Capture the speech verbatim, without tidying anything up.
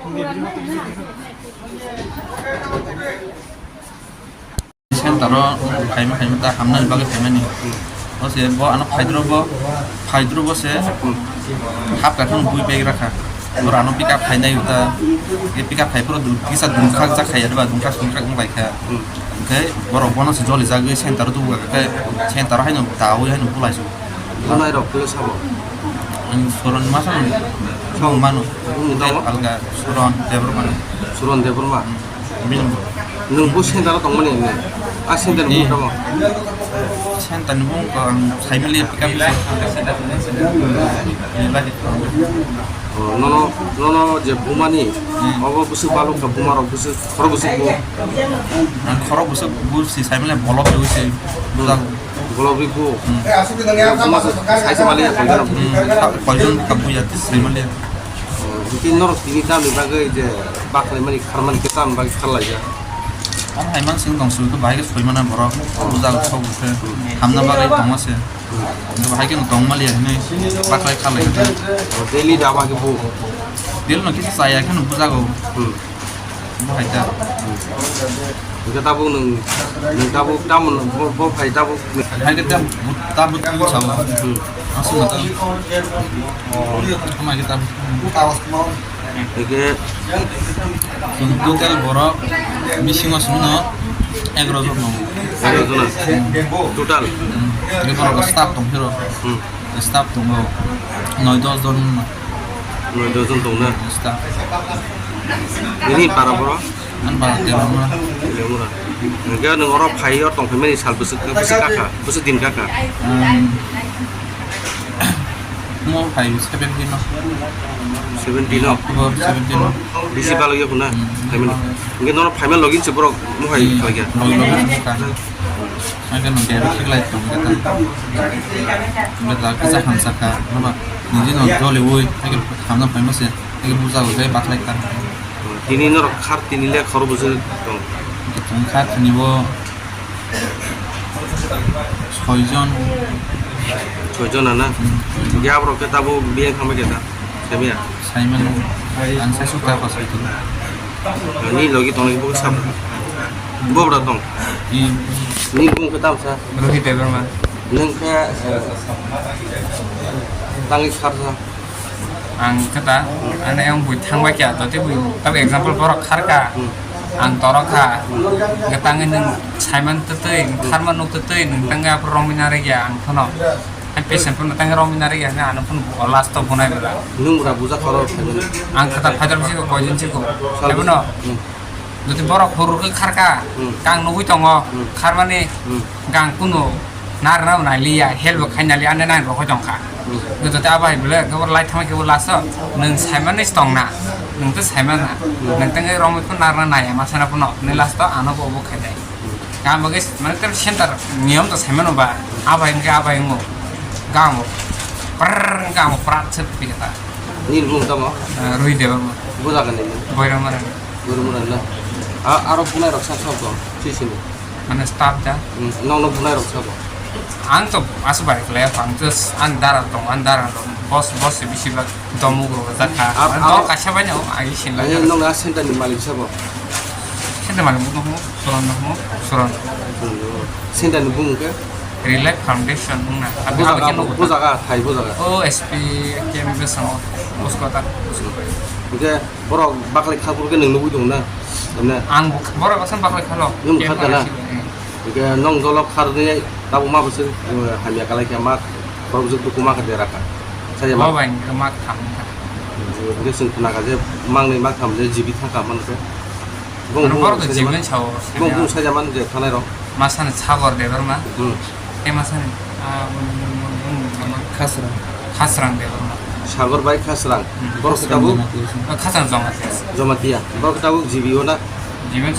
Center o phaima phaima ta hamnani bagwi phaimani. O se bo ano phaidro bo, phaidro bo se hap kathang bui bag rakha. Oro ano pick up khainai uta. E pick up khai poro du-, kisa dungkhak jak khaiya ba dungkhak sungkhak wng bai kha. Hwnkhe borok bono se joli jagwi center o tubu kha khe center o haino dawi haino bulai su. Bunai rok khe sabo? Ang Soron masa nung. Song mano. Bung tamo? Alga Soron Debbarma. Soron Debbarma. Bini. Nung bo center o tongmani ni? A center ni bung tamo? Center ni bung ko ang saimali pick up. Ni lagi. Oh, nono, nono je bumani, hmm, obo bwswk balok ka buma rok bwswk, khoro bwswk bo. Ang khoro bwswk bo si saimali bolok de si. Bujak. Golobri bo. Hmm. Buma se sai se mali ya, koijon. Hmm, koijon ka buya, sai mali ya. Oh, hwnkhe norok tini tamni bagwi je baklaimani kharmani khe tamni bagwi kharlaijak? Ang hai mansing tong su, to bahai khe soi mana borok. Oh. Bujak thok bwkhe. Hmm. Hamna bagwi tongma se. Hmm. Bahai khe tong mali ya hinwi baklai kharlai khe. Oh, daily daba khe bo? Daily no kisa chaya khe no bujago. Hmm. Bo hai ta. Hwnkhe tabuk nwng, nwng tabuk tamo no, bo, bo phai tabuk. Hai khe tabuk, tabuk twi sao. Hmm. Aswk no tabuk. Ama khe tabuk. Hwnkhe chwng total borok bisingo chwngno egaroh jon tongo. Egaroh jona? Total? Hmm. Hwnkhe borok staff tong phiro. Hmm. Staff tongo noi dos jon. Noi dos jon tong na? Staff. Nini para boro? Ani para Debbarma. Debbarma. Hwnkhe nwng oro phai o tong phaimani sal bwswk, bwswk kakha, bwswk din kakha? Um, mo phai seventeen o. Seventeen o? October seventeen o. Bisi balok ya khuna? Hmm. Phaimani. Hwnkhe nono phaima login se borok mo phai khlaikha? Logi logi se kha. Ang khe nwng khe rw khiklai tong khe ta. Hwnkhe ta kisa hamsa kha, hwnba nini no joliui, hai khe hamna phaima se, hai khe bujago khe baklai ta. Tini norok khar tini le khoro bwswk tong? Tong kha tini bo soi jon. Soi jon na? Hmm. Hwnkhe aborok khe tabuk biyang khamai khe ta? Saimaya? Saimano. Ang saisu ta kha saitu. Ani logi tongwi bo sab. Bo bra tong. Hmm. Ni bung khe tam sa? Rohit Debbarma. Nwng khe, eh, tangwi sar sa? Ang khe ta, ano yang bui thangbai kya, to tei bui, tabo example borok khar kha, hmm, ang torok kha, hmm, hwnkhe tangwi nwng saiman twtwi, hmm, kharma nuk twtwi, nwng tangwi aphuru romwi narwk ya ang phano. Ang patient phano tangwi romwi narwk ya, ano phano last o bunai bwla. Nwng bwra buja khoro khaimani? Ang khe ta phaidar bisi ko koijon si ko. Sal bisi? Ebono. Hmm. Jodi borok hurukhe kharkha, hmm, kang nugui tongo, hmm, kharmani, hmm, gang kunu narwkna nai liya, help bo khaina liya, ane nang rokoi tongkha. Hmm. Jodi abo hai bole, kebo lai thangma kebo last o, nwng saimani tongna, nwng to saimana, hmm, nwng tengwi romwi phano narwkna naiya, masana phano, nwng last o ano bo obo khainai. Gam bagwi mane tem center niyom to saimano ba, abo hai wngkhe abo hai wngo, gam o, prrrr wngkhe abo prat se phi khe ta. Nini bumung tamo? Eh, Rui Debbarma. Bo jaga ni? Boiramara. Boiramara na? A-, aro bunai rok sa sabo? Sisini? Mane staff da? Hmm, nokno bunai rok sabo? Ang to aswk bai khlai, ang just ang dara tong, ang dara tong. Boss, boss se bisi bak domu go jaka. Ar, ang aro dol kaisa bai no, agi sin la. Nokno a center ni malik sabo? Center malik mo no, Suron no, Suron. Center ni bumung khe? Relife Foundation wngna. Bo jaga, bo jaga, thai bo jaga. O S P camp bwskango, Uskota. Hwnkhe borok baklai kha phuru khe nwng nugui tongo na? Tamne? Ang bo-, borok aswk baklai khalo. Nwng kha na? Hwnkhe nwng dolo kharwi tabuk ma bwswk, eh, hamya kalai khe ma, borok bwswk duku ma kha dera kha. Saya ma. Bo bai ma tham kha. Hwnkhe chwng khna kha je mangnwi ma tham je G B thang kha man khe. Bong, ano bong borok to sajaman. G B sao. Bong, bong sajaman je thanai rok. Masani Sagor Debbarma. Hmm. Tei masani, ah, Khasrang. Khasrang Debbarma. Sagor bai Khasrang. Hmm. Borok Khasrang tabuk? Jamatia. Oh, Khasrang Jamatia. Jamatia. Borok tabuk G B o na? G B o.